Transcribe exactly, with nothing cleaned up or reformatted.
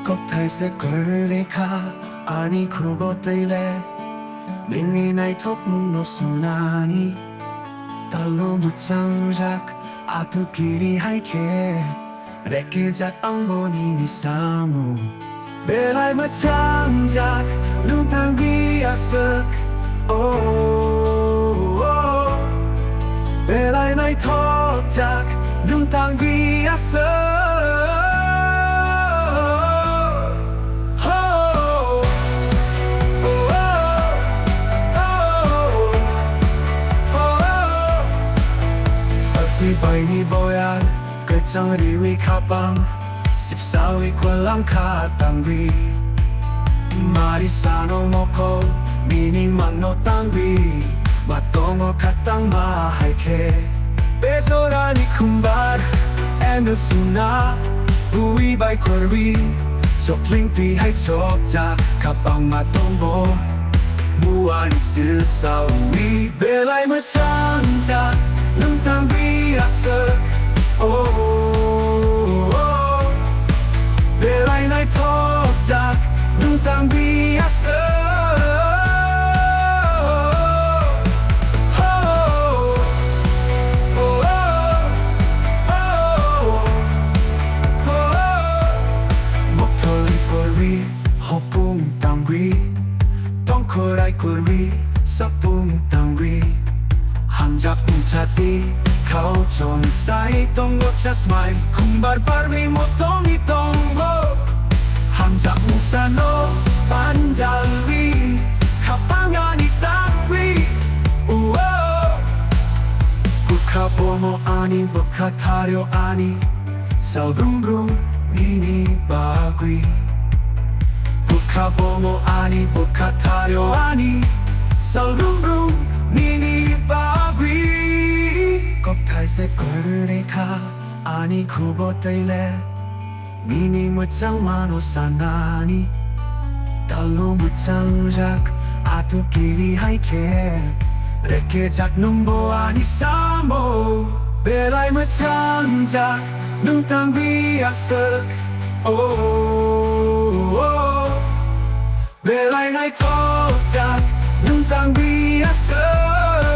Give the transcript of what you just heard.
Kokthai se kwrwi kha ani khugo twi le, nini naithokmungno sunani. Talo mwchangjak, atu kiri hai khe, rekejak ang bo nini samung. Belai mwchangjak, nwng tangwi aswk. Oh, oh, oh. Belai naithokjak, nwng tangwi aswk. Oh, oh, oh, oh, oh, oh. Saksi baini boyar, kwchang riwi khapang, sipsawi kwlang kha tangwi. Mari sano mokol, nini mangno tangwi, ma tongo khatang ma hai khe. Bejorani khumbar, eno suna, bui bai kwrwi, chokling twi hai chokjak, khapang ma tongo, muani sil sawi. Belai mwchangjak, nwng tangwi aswk. Oh, oh, oh. Belai naithokjak, nwng tangwi aswk. Oh, oh, oh, oh, oh, oh. Moktholi kwrwi, hopung tangwi, tongkhorai kwrwi, sapung tangwi. Hamjak mungsa twi khao chom sai tongo chasmai, khumbar barwi motongwi tongo. Hamjak mungsa no panjalwi, khapang ani tangwi. Uo. Bwkha bomo ani, bwkha thario ani, sal brum brum nini bagwi. Bwkha bomo ani, bwkha thario ani, sal brum brum nini bagwi. Kokthai se kwrwi kha ani khugo twi le, nini mwchangmano sanani. Talo mwchangjak, atu kiri hai khe, rekejak nwng bo ani samung. Belai mwchangjak, nwng tangwi aswk. Oh, oh, oh. Belai naithokjak, nwng tangwi aswk.